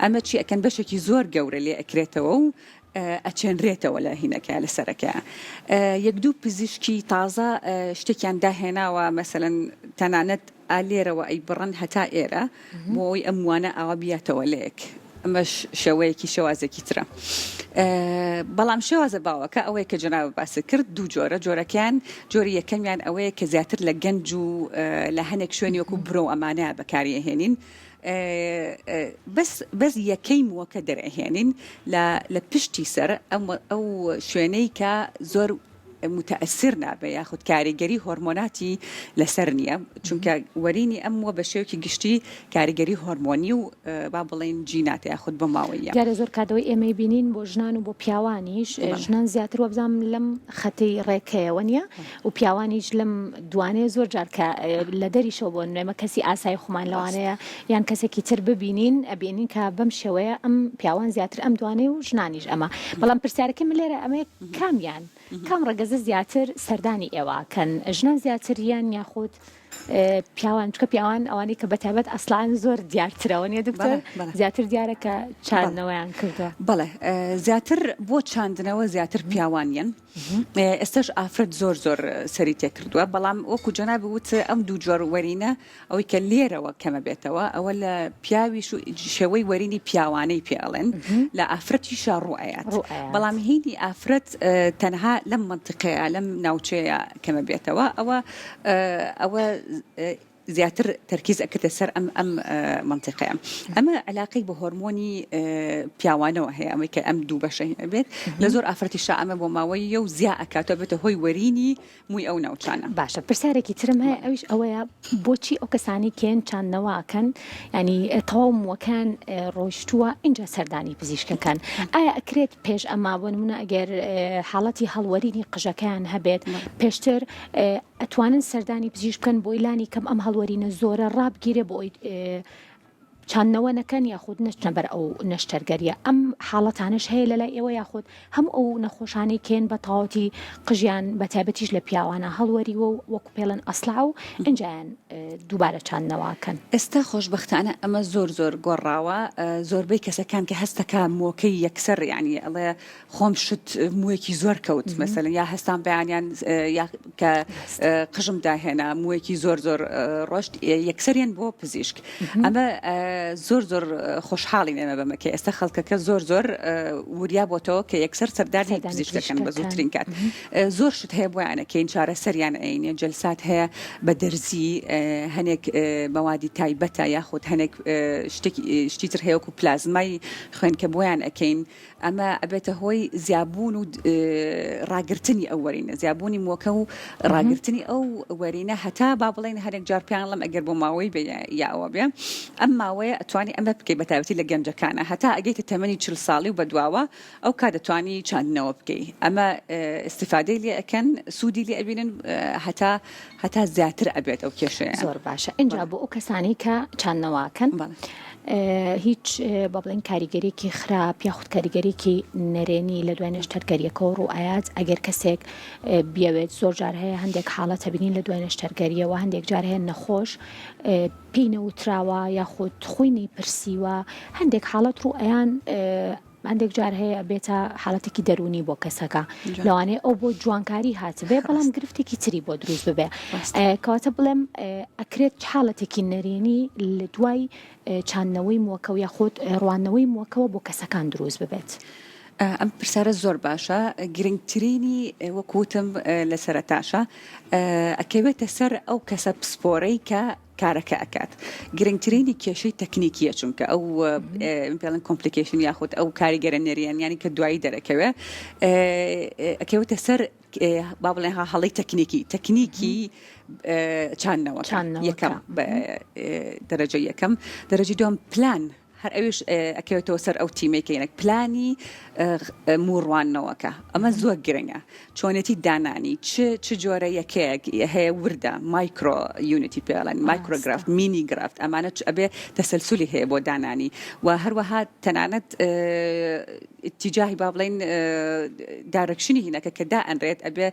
ئەمە چی ئەکەن بەشێکی زۆر گەورە لێ ئەکرێتەوە و ئەچێنرێتەوە لە هینەکە لە سەرەکە یەک دوو پزیشکی تازە شتێکیان داهێناوە مەسەلەن تەنانەت ئا لێرەوە ئەیبڕن هەتا ئێرە بۆ ئەوەی ئەم موانە ئاوا بیاتەوە لەیەک ئەمەش شێوەیەکی شێوازێکی ترە بەڵام شێوازە باوەکە ئەوەیە کە جەنابت باست کرد دوو جۆرە جۆرەکەیان جۆری یەکەمیان ئەوەیە کە زیاتر لە گەنج و لە هەنێک شوێنی وەکو برۆ ئەمانە بەکاری ئەهێنین بەس بەس یەکەی مووەکە دەرئەهێنین لە لە پشتی سەر ئەم ئەو شوێنەی کە زۆر متەئسر نابێ یاخود کاریگەری هۆرمۆناتی لەسەر نییە چونکە وەرینی ئەم مووە بە شێوەیەکی گشتی کاریگەری هۆرمۆنی و با بڵێین جیناتە یاخود بۆ ماوەییە. دیارە زۆر کات ئەوەی ئێمەی بینین بۆ ژنان و بۆ پیاوانیش ژنان زیاتر وابزانم لەم خەتەی ڕێکەیە وەنیە و پیاوانیش لەم دوانەیە زۆر جار کە لە دەریشەوە بۆ نمونە ئێمە کەسی ئاسایی خۆمان لەوانەیە یان کەسێکی تر ببینین ئەبینین کە بەم شێوەیە ئەم پیاوان زیاتر ئەم دوانەیە و ژنانیش ئەمە بەڵام پرسیارەکەی من لێرە ئەمەیە کامیان کام ڕەگەزە زیاتر سەردانی ئێوە ئەکەن ژنان زیاتر یان یاخود پیاوان چکە پیاوان ئەوانەی کە بەتایبەت ئەسڵان زۆر دیارترەوە نیە دکتۆر زیاتر دیارە کە چاندنەوەیان کردووە. بەڵێ زیاتر بۆ چاندنەوە زیاتر پیاوانیان ئێستاش ئافرەت زۆر زۆر سەری تێکردووە بەڵام وەکو جەنابی وت ئەم دوو جۆر وەرینە ئەوەی کە لێرەوە کەمە بێتەوە ئەوە لە پیاویش و شێوەی وەرینی پیاوانەی پێ ئەڵێن لە ئافرەتیشا ڕوو ئەیات بەڵام هینی ئافرەت تەنها لەم مەنتیقەیە لەم ناوچەیە کەمە بێتەوە ئەوە ئەوە زیاتر تەرکیز ئەکردە سەر ئەم ئەم مەنتیقەیە ئەمە علاقەی بە هۆرمۆنی پیاوانەوە هەیە ئەمەی کە ئەم دوو بەشە بێت لە زۆر ئافرەتیشا ئەمە بۆ ماوەیە و زیا ئەکاتەوە بێتە هۆی وەرینی مووی ئەو ناوچانە. باشە پرسیارێکی ترم هەیە ئەویش ئەوەیە بۆچی ئەو کەسانەی کێن چاندنەوە ئەکەن یانی تەواو مووەکان ڕۆیشتووە ئینجا سەردانی پزیشکەکەن ئایا ئەکرێت پێش ئەمە بۆ نمونە ئەگەر حاڵەتی هەڵوەرینی قژەکەیان هەبێت پێشتر ئەتوانن سەردانی پزیشک بکەن بۆی لانی کەم ئەم هەڵوەرینە زۆرە ڕابگیرێ بۆ ئەوی چاندنەوە نەکەن یاخود نەچنە بەر ئەو نەشتەرگەریە ئەم حاڵەتانەش هەیە لەلای ئێوە یاخود هەموو ئەو نەخۆشانەی کێن بە تەواوەتی قژیان بە تایبەتیش لە پیاوانە هەڵوەریوە و وەکو پێڵێن ئەسڵع و ئینجایان دووبارە چاندنەوە ئەکەن. ئێستا خۆشبەختانە ئەمە زۆر زۆر گۆڕاوە زۆربەی کەسەکان کە هەستەکا مووەکەی یەکسەر یانی ئەڵێ خۆم شت موویەکی زۆر کەوت مەسەلەن یا هەستام بەیانیان یا کە قژم داهێنا موویەکی زۆر زۆر ڕۆشت یەکسەریان بۆ پزیشک ئەمە زۆر زۆر خۆشحاڵین ئێمە بەمە کە ئێستا خەڵکەکە زۆر زۆر وریا بۆتەوە کە یەکسەر سەردانی پزیشک دەکەن بە زووترین کات زۆر شت هەیە بۆیانەکەین چارەسەریان ئەینێ جەلسات هەیە بە دەرزی هەنێک مەوادی تایبەتە یاخود هەنێک شتێکی شتی تر هەیە وەکو پلازمای خوێن کە بۆیان ئەکەین ئەمە ئەبێتە هۆی زیابوون و ڕاگرتنی ئەو وەرینە، زیابوونی مووەکە و ڕاگرتنی ئەو وەرینە هەتا با بڵێین هەنێک جار پێیان ئەڵێم ئەگەر بۆ ماوەی بێ یا ئەوە بێ ئەم ماوەیە. ماوەیە ئەتوانی ئەمە بکەی بە تایبەتی لە گەنجەکانە هەتا ئەگەیتە تەمەنی 40 ساڵی و بەدواوە ئەو کات دەتوانی چاندنەوە بکەی ئەمە ئیستیفادەی لێ ئەکەن سوودی لێ ئەبینن هەتا هەتا زیاتر ئەبێت ئەو کێشەیە. زۆر باشە ئینجا بۆ ئەو کەسانەی کە چاندنەوە ئەکەن هیچ با بڵێین کاریگەریەکی خراپ یاخود کاریگەریەکی نەرێنی لە دوای نەشتەرگەریەکەوە ڕوو ئەیات ئەگەر کەسێک بیەوێت زۆر جار هەیە هەندێک حاڵەت هەبینین لە دوای نەشتەرگەریەوە هەندێک جار هەیە نەخۆش پێی نەوتراوە یاخود خۆی نەیپرسیوە هەندێک حاڵەت ڕوو ئەیان هەندێک جار هەیە ئەبێتە حاڵەتێکی دەروونی بۆ کەسەکە لەوانەیە ئەو بۆ جوانکاری هاتبێ بەڵام گرفتێکی تری بۆ دروست ببێ کەواتە بڵێم ئەکرێت حاڵەتێکی نەرێنی لە دوای چاندنەوەی مووەکەوە یاخود ڕواندنەوەی مووەکەوە بۆ کەسەکان دروست ببێت. ئەم پرسیارە زۆر باشە گرنگترینی وەک وتم لە سەرەتاشا ئەکەوێتە سەر ئەو کەسە پسپۆرەی کە کارەکە ئەکات گرنگترینی کێشەی تەکنیکیە چونکە ئەو پێڵن complication یاخود ئەو کاریگەرە نەرێنیانی کە دوایی دەرەکەوێ ئەکەوێتە سەر با بڵێن هەڵەی تەکنیکی تەکنیکی چاندنەوە یەکەم دەرەجە یەکەم دەرەجەی دووەم پلان هەر ئەویش ئەکەوێتەوە سەر ئەو تیمەی کە یەک پلانی مووڕوانەوەکە ئەمە زۆر گرنگە چۆنێتی دانانی چ چ جۆرە یەکەیەک هەیە وردە micro unit ی پێڵێن micrograft mini graft ئەمانە ئەبێ تەسەلسولی هەیە بۆ دانانی و هەروەها تەنانەت ئیتیجاهی با بڵێین direction ی هینەکە کە دائەنرێت ئەبێ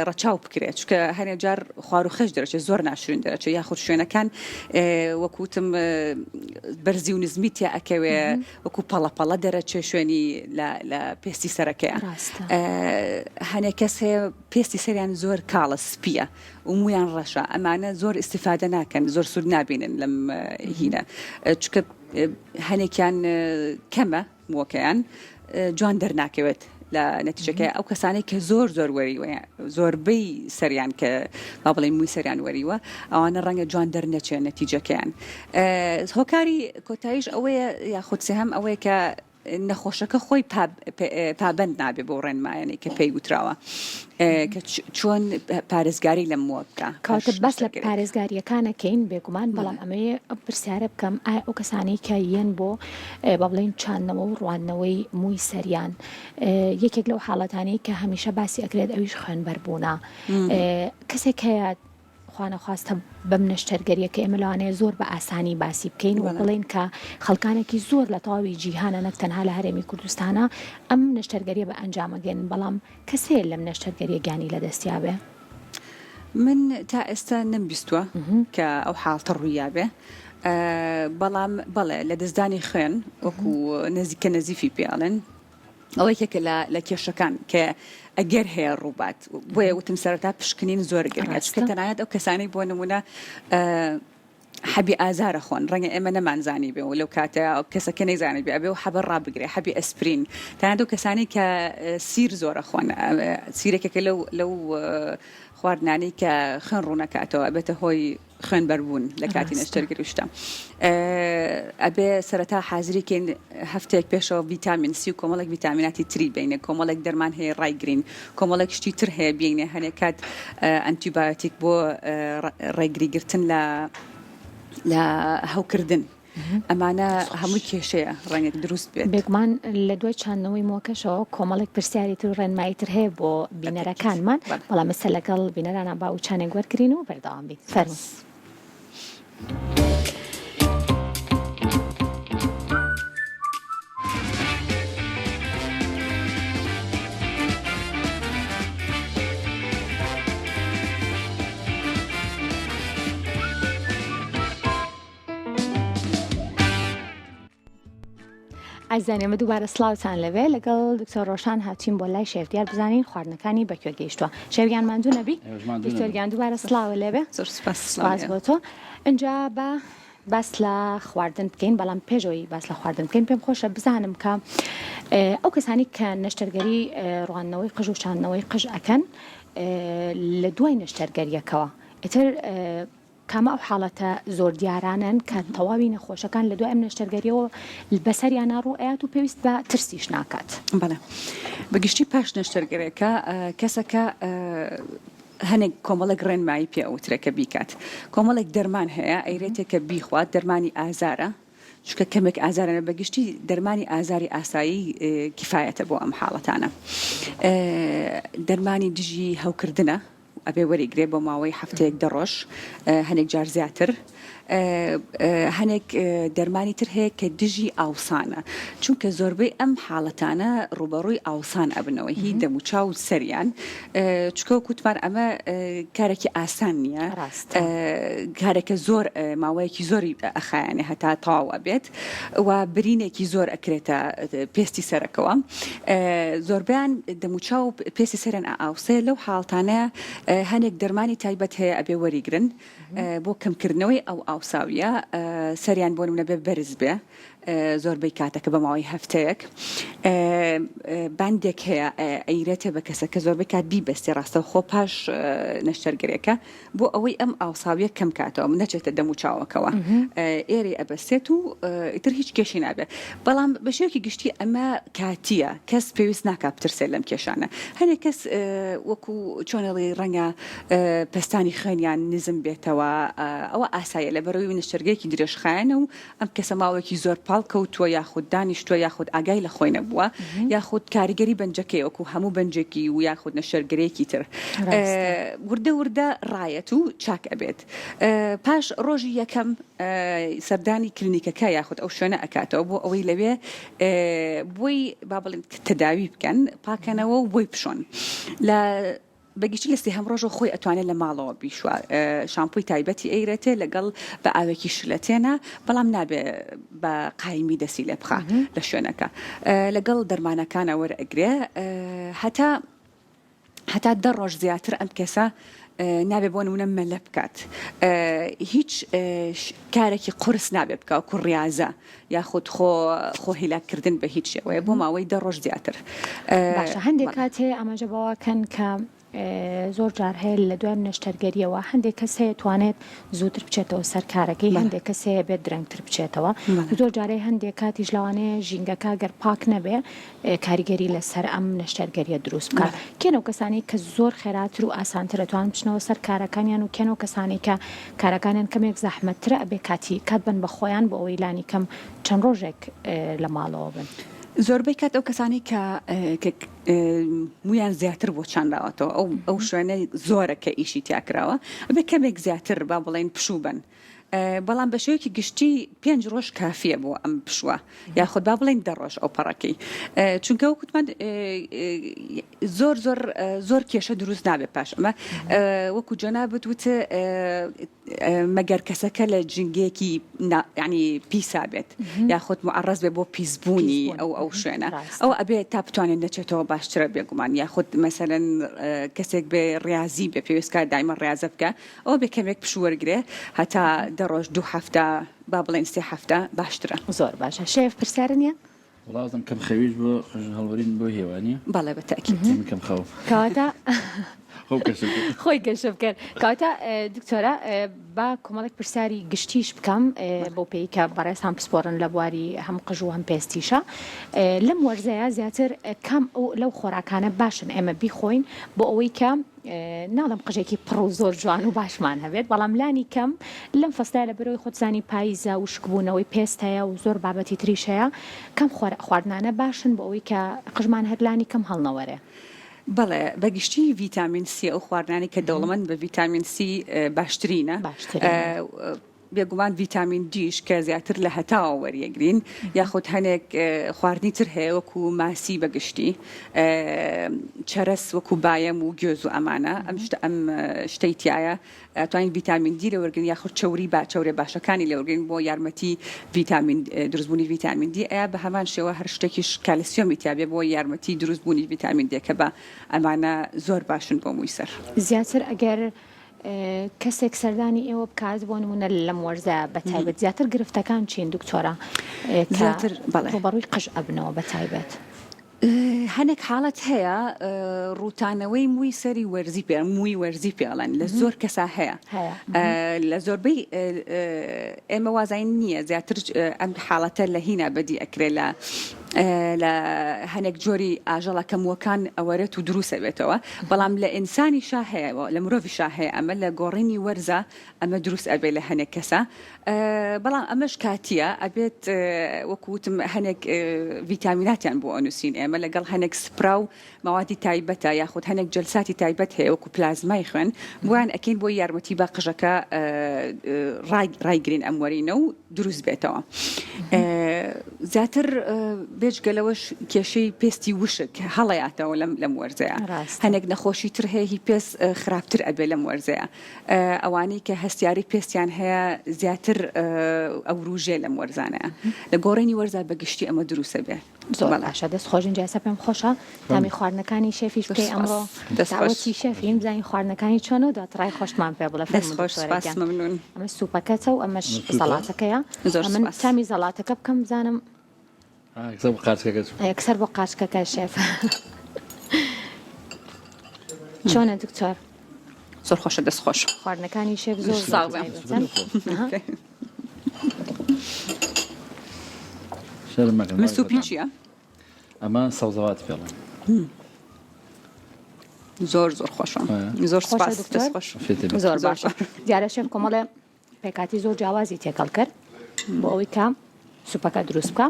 ڕەچاو بکرێت چونکە هەنێ جار خوار و خەش دەرەچێت زۆر ناشرین دەرەچێت یاخود شوێنەکان وەکوتم بەرزی و نزمی تیا ئەکەوێ وەکو پەڵە پەڵە دەرەچێ شوێنی لە پێستی سەرەکەیە هەنێ کەس هەیە پێستی سەریان زۆر کاڵە سپیە و مویان ڕەشە ئەمانە زۆر ئیستیفادە ناکەن زۆر سوود نابینن لەم هینە چونکە هەنێکیان کەمە مووەکەیان جوان دەرناکەوێت لە نەتیجەکەی ئەو کەسانەی کە زۆر زۆر وەریوە زۆربەی سەریان کە با بڵێین مووی سەریان وەریوە ئەوانە ڕەنگە جوان دەرنەچێن نەتیجەکەیان هۆکاری کۆتاییش ئەوەیە یاخود سێهەم ئەوەیە کە نەخۆشەکە خۆی پابەند نابێ بۆ ڕێنمایانەی کە پێی وتراوە کە چۆن پارێزگاری لەم مووە بکا. کەواتە باس لە پارێزگارییەکان ئەکەین بێگومان، بەڵام ئەمەوێ ئەم پرسیارە بکەم ئایا ئەو کەسانەی کە یەن بۆ با بڵێین چاندنەوە و ڕواندنەوەی مووی سەریان یەکێک لەو حاڵەتانەی کە هەمیشە باسی ئەکرێت ئەویش خوێنبەربوونە کەسێک هەیە خوانەخواستە بەم نەشتەرگەریە کە ئێمە لەوانەیە زۆر بە ئاسانی باسی بکەین و بڵێین کە خەڵکانێکی زۆر لە تەواوی جیهانە نەک تەنها لە هەرێمی کوردستانە ئەم نەشتەرگەریە بە ئەنجامەگەن بەڵام کەس هەیە لەم نەشتەرگەریە گیانی لەدەستیابێ؟ من تا ئێستا نەمبیستووە کە ئەو حاڵتە ڕوویابێ بەڵام بەڵێ لەدەستدانی خوێن وەکو نزیکە نەزیفی پێ ئەڵێن ئەوە یەکێکە لە لە کێشەکان کە ئەگەر هەیە ڕووبات بۆیە وتم سەرەتا پشکنین زۆر گرنگە چونکە تەنانەت ئەو کەسانەی بۆ نمونە حەبی ئازار ئەخۆن ڕەنگە ئێمە نەمانزانیبێ و لەو کاتە کەسەکە نەیزانیبێ ئەبێ و حەبە ڕابگرێ حەبی ئەسپرین تەنانەت ئەو کەسانەی کە سیر زۆر ئەخۆن سیر یەکێکە لەو لەو خواردنانەی کە خوێن ڕوونەکاتەوە ئەبێتە هۆی خوێنبەربوون لە کاتی نەشتەرگەری و شتە ئەبێ سەرەتا حازری کەین هەفتەیەک پێشەوە ڤیتامین سی و کۆمەڵێک ڤیتامیناتی تری بینێ کۆمەڵێک دەرمان هەیە ڕایگرین کۆمەڵێک شتی تر هەیە بینێ هەنێک کات ئەنتیبایۆتیک بۆ ڕێگری گرتن لە لە هەوکردن ئەمانە هەمووی کێشەیە ڕەنگێک دروست بێت. بێگومان لە دوای چاندنەوەی مووەکەشەوە کۆمەڵێک پرسیاری تر و ڕێنمایی تر هەیە بۆ بینەرەکانمان، بەڵام ئێستا لەگەڵ بینەرانا با وچانێک وەرگرین و بەردەوام بین. فەرموو. ئازیزان ئێمە دووبارە سڵاوتان لەوێ لەگەڵ دکتۆر ڕۆشان هاتوین بۆ لای شێف دیار بزانین خواردنەکانی بەکوێ گەیشتووە شێف گیان ماندوو نەبی دکتۆر گیان دووبارە سڵاوە لێبێ زۆر سپاس سپاس بۆ تۆ ئینجا با باس لە خواردن بکەین بەڵام پێشەوەی باس لە خواردن بکەین پێم خۆشە بزانم کە ئەو کەسانی کە نەشتەرگەری ڕواندنەوەی قژ و چاندنەوەی قژ ئەکەن لە دوای نەشتەرگەریەکەوە ئیتر کامە ئەو حاڵەتە زۆر دیارانەن کە تەواوی نەخۆشەکان لە دوای ئەم نەشتەرگەریەوە بەسەریانا ڕوو ئەیات و پێویست بە ترسیش ناکات؟ بەڵێ بە گشتی پاش نەشتەرگەرێکە کەسەکە هەنێک کۆمەڵێک ڕێنمایی پێ ئەوترێ کە بیکات کۆمەڵێک دەرمان هەیە ئەیرێتێ کە بیخوات دەرمانی ئازارە. چونکە کەمێک ئازارانە بە گشتی دەرمانی ئازاری ئاسایی کیفایەتە بۆ ئەم حاڵەتانە دەرمانی دژی هەوکردنە ئەبێ وەریگرێ بۆ ماوەی هەفتەیەک دە ڕۆژ هەنێک جار زیاتر هەنێک دەرمانی تر هەیە کە دژی ئاوسانە چونکە زۆربەی ئەم حاڵەتانە ڕوبەڕووی ئاوسان ئەبنەوە هی دەموچاو و سەریان چونکە وەکو وتمان ئەمە کارێکی ئاسان نییە کارێکە زۆر ماوەیەکی زۆری ئەخایەنێ هەتا تەواو ئەبێت و برینێکی زۆر ئەکرێتە پێستی سەرەکەوە زۆربیان دەموچاو پێستی سەریان ئاوسێ لەو حاڵتانە هەنێک دەرمانی تایبەت هەیە ئەبێ وەریگرن بۆ کەمکردنەوەی ئەو ئاوساویە سەریان بۆ نمونە بێ بەرز بێ زۆربەی کاتەکە بە ماوەی هەفتەیەک باندێک هەیە ئەیرێتێ بە کەسەکە زۆربەی کات بیبەستێ ڕاستەوخۆ پاش نەشتەرگەرێکە بۆ ئەوەی ئەم ئاوساویە کەم کاتەوە نەچێتە دەم و چاوەکەوە ئێرەی ئەبەستێت و ئیتر هیچ کێشەی نابێت بەڵام بە شێوەیەکی گشتی ئەمە کاتیە کەس پێویست ناکات بترسێت لەم کێشانە هەنێک کەس وەکو چۆنەڵی ڕەنگە پەستانی خوێنیان نزم بێتەوە ئەوە ئاسایە لەبەرەوەی نەشتەرگەیەکی درێژخایەنە و ئەم کەسە ماوەیەکی زۆر پاڵ کەوتووە یاخود دانیشتووە یاخود ئاگای لە خۆی نەبووە یاخود کاریگەری بەنجەکەی وەکو هەموو بەنجێکی و یاخود نەشتەرگەرێکی تر وردە وردە ڕایەت و چاک ئەبێت پاش ڕۆژی یەکەم سەردانی کلینیکەکە یاخود ئەو شوێنە ئەکاتەوە بۆ ئەوەی لەوێ بۆی با بڵێن تەداوی بکەن پاکەنەوە و بۆی بشۆن لە بە گشتی لە سێهەم ڕۆژەوە خۆی ئەتوانێت لە ماڵەوە بیشوا شامپۆی تایبەتی ئەیرێتێ لەگەڵ بە ئاوێکی شلەتێنە بەڵام نابێ بە قایمی دەسی لێ بخا لە شوێنەکە لەگەڵ دەرمانەکانە وەرئەگرێ هەتا هەتا دە ڕۆژ زیاتر ئەم کەسە نابێ بۆ نمونە مەلە بکات هیچ کارێکی قورس نابێ بکە وەکو ڕیازە یاخود خۆ خۆ هیلاک کردن بە هیچ شێوەیە بۆ ماوەی دە ڕۆژ زیاتر. باشە هەندێک کات هەیە ئاماژە بەوە کەن کە زۆر جار هەیە لە دوای نەشتەرگەریەوە هەندێک کەس هەیە توانێت زووتر بچێتەوە سەر کارەکەی هەندێک کەس هەیە بێت درەنگتر بچێتەوە زۆر جارەی هەندێک کاتیش لەوانەیە ژینگەکە گەر پاک نەبێ کاریگەری لەسەر ئەم نەشتەرگەریە دروست بکات کێن ئەو کەسانەی کە زۆر خێراتر و ئاسانتر ئەتوانن بچنەوە سەر کارەکانیان و کێن ئەو کەسانەی کە کارەکانیان کەمێک زەحمەتترە ئەبێ کاتی کات بەن بە خۆیان بۆ ئەوەی لانی کەم چەند ڕۆژێک لە ماڵەوە بن. زۆربەی کات ئەو کەسانەی کە کە مویان زیاتر بۆ چانراوەتەوە ئەو ئەو شوێنەی زۆرە کە ئیشی تیا کراوە ئەبێ کەمێک زیاتر با بڵێین پشوو بەن بەڵام بە شێوەیەکی گشتی پێنج ڕۆژ کافیە بۆ ئەم پشووە یاخود با بڵێین دە ڕۆژ ئەو پەڕەکەی چونکە وەکوتمان زۆر زۆر زۆر کێشە دروست نابێت پاش ئەمە وەکو جەنابت وت مەگەر کەسەکە لە ژینگەیەکی ینی پیسا بێت یاخود معڕز بێ بۆ پیسبوونی ئەو ئەو شوێنە ئەو ئەبێ تا بتوانێت نەچێتەوە باشترە بێگومان یاخود مەسەلەن کەسێک بێ ڕاضی بێ پێویستکە دایمە ڕاضە بکە ئەوە بێ کەمێک پشوو وەرگرێ هەتا دە ڕۆژ دوو هەفتە با بڵێین سێ هەفتە باشترە. زۆر باشە شێف پرسیارت نیە؟ وەڵا وەزم کەم خەویش بۆ هەڵوەرین بۆ هەیە وانیە؟ بەڵێ بە تەئکید. من کەم خەوم. کەواتە خۆم کەشف کرد. خۆی کەشف کرد. کەواتە دکتۆرە با کۆمەڵێک پرسیاری گشتیش بکەم بەو پێی کە بەڕێزتان پسپۆڕن لە بواری هەم قژ و هەم پێستیشە لەم وەرزەیە زیاتر کام لەو خۆراکانە باشن ئێمە بیخۆین بۆ ئەوەی کە ناڵێم قژێکی پڕ و زۆر جوان و باشمان هەبێت بەڵام لانی کەم لەم فەسلە لەبەرئەوەی خۆت زانی پاییزە وشکبوونەوەی پێست هەیە و زۆر بابەتی تریش هەیە کەم خواردنانە باشن بۆ ئەوەی کە قژمان هەر لانی کەم هەڵنەوەرێ. بەڵێ بەگشتی ڤیتامین سی ئەو خواردنانەی کە دەوڵەمەند بە ڤیتامین سی باشترینە. باشترینە. بێگومان ڤیتامین دیش کە زیاتر لە هەتاوە وەریەگرین یاخود هەنێک خواردنی تر هەیە وەکو ماسی بە گشتی چەرەس وەکو بایەم و گوێز و ئەمانە ئەم شتە ئەم شتەی تایە توانین ڤیتامین دی لەوەرگن یاخود چەوری با چەورێ باشەکانی لەوەرگین بۆ یارمەتی ڤیتامین دروستبوونی ڤیتامین دی ئەیا بە هەمان شێوە هەر شتێکیش کالسیۆمی تیابێ بۆ یارمەتی دروستبوونی ڤیتامین دێ کە بە ئەمانە زۆر باشن بۆ مووی سەر. زیاتر ئەگەر کەسێک سەردانی ئێوە بکات بۆ نمونە لەم وەرزە بە تایبەت زیاتر گرفتەکان چین دکتۆرە زیاتر بەڵێ ڕووبەڕووی قژ ئەبنەوە بە تایبەت؟ هەنێک حاڵەت هەیە ڕووتانەوەی مووی سەری وەرزی پێ مووی وەرزی پێڵێن لە زۆر کەسا هەیە لە زۆربەی ئێمە وازین نییە زیاتر ئەم حاڵەتە لە هینا بەدی ئەکرێ لە. لە هەنێک جۆری ئاژەڵە کە مووەکان ئەوەرێت و دروست ئەبێتەوە بەڵام لە ئینسانیشا هەیە لە مرۆڤیشا هەیە ئەمە لە گۆڕینی وەرزە ئەمە دروست ئەبێ لە هەنێک کەسە بەڵام ئەمەش کاتیە ئەبێت وەکو وتم هەنێک ڤیتامیناتیان بۆ ئەنووسین ئێمە لەگەڵ هەنێک سپرا و مەوادی تایبەتە یاخود هەنێک جەلساتی تایبەت هەیە وەکو پلازمای خوێن بۆیان ئەکەین بۆی یارمەتی بە قژەکە ڕایگرین ئەم وەرینە و دروست بێتەوە زیاتر بێجگە لەوەش کێشەی پێستی وشک هەڵەیاتەوە لەم لەم وەرزەیە هەنێک نەخۆشی تر هەیە هی پێست خراپتر ئەبێ لەم وەرزەیە ئەوانەی کە هەستیاری پێستیان هەیە زیاتر ئەوروژێ لەم وەرزانەیە لە گۆڕینی وەرزا بەگشتی ئەمە دروستە بێ. زۆر باشە دەست خۆش ئینجا ئێستا پێم خۆشە تامی خواردنەکانی شێفیش بکەی ئەمڕۆ داوەتی شێفین بزانین خواردنەکانی چۆنە و دواتر ڕای خۆشتمان پێ بڵێ دەست خۆش سپاس مەمنون ئەمە سوپەکەتە و ئەمەش زەڵاتەکەیە زۆر من تامی زەڵاتەکە بکەم بزانم یەکسەر بۆ قارچکەکە چوو. یەکسەر بۆ قارچکەکە شێف. چۆنە دکتۆر؟ زۆر خۆشە دەست خۆش. خواردنەکانی شێف زۆر زۆر تایبەتن. شەرم مەکەن. من سوپی چییە؟ ئەمە سەوزەوات پێڵێن. زۆر زۆر خۆشە. زۆر سپاس دەست خۆش. زۆر باشە. دیارە شێف کۆمەڵێ پێکهاتی زۆر جیاوازی تێکەڵ کرد بۆ ئەوەی کە سوپەکە دروست بکە.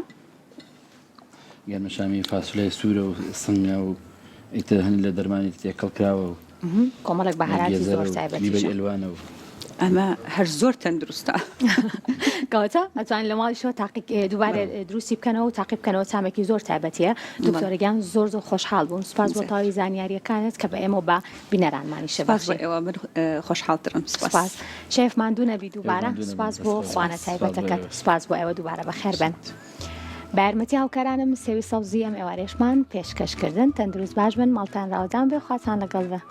گەرمەشامی فاسولای سوورە و سنگە و ئیتر هەنی لە دەرمانی تێکەڵ کراوە و کۆمەڵێک بەهاراتی زۆر تایبەتیشە. ئەلوانە و ئەمە هەر زۆر تەندروستە. کەواتە ئەتوانن لە ماڵیشەوە تاقی دووبارە دروستی بکەنەوە و تاقی بکەنەوە تامێکی زۆر تایبەتیە. دکتۆرە گیان زۆر زۆر خۆشحاڵ بووم سوپاس بۆ تەواوی زانیارییەکانت کە بە ئێمە و بە بینەرانمانیشە سپاس بۆ ئێوە من خۆشحاڵترم سپاس شێف ماندوو نەبی دووبارە سپاس بۆ خوانە تایبەتەکەت سپاس بۆ ئێوە دووبارە بەخێر بن. بە یارمەتی هاوکارانم سێوی سەوزی ئەم ئێوارێشمان پێشکەش کردن تەندروست باش بن ماڵتان راودان بێ خواتان لەگەڵ بێ.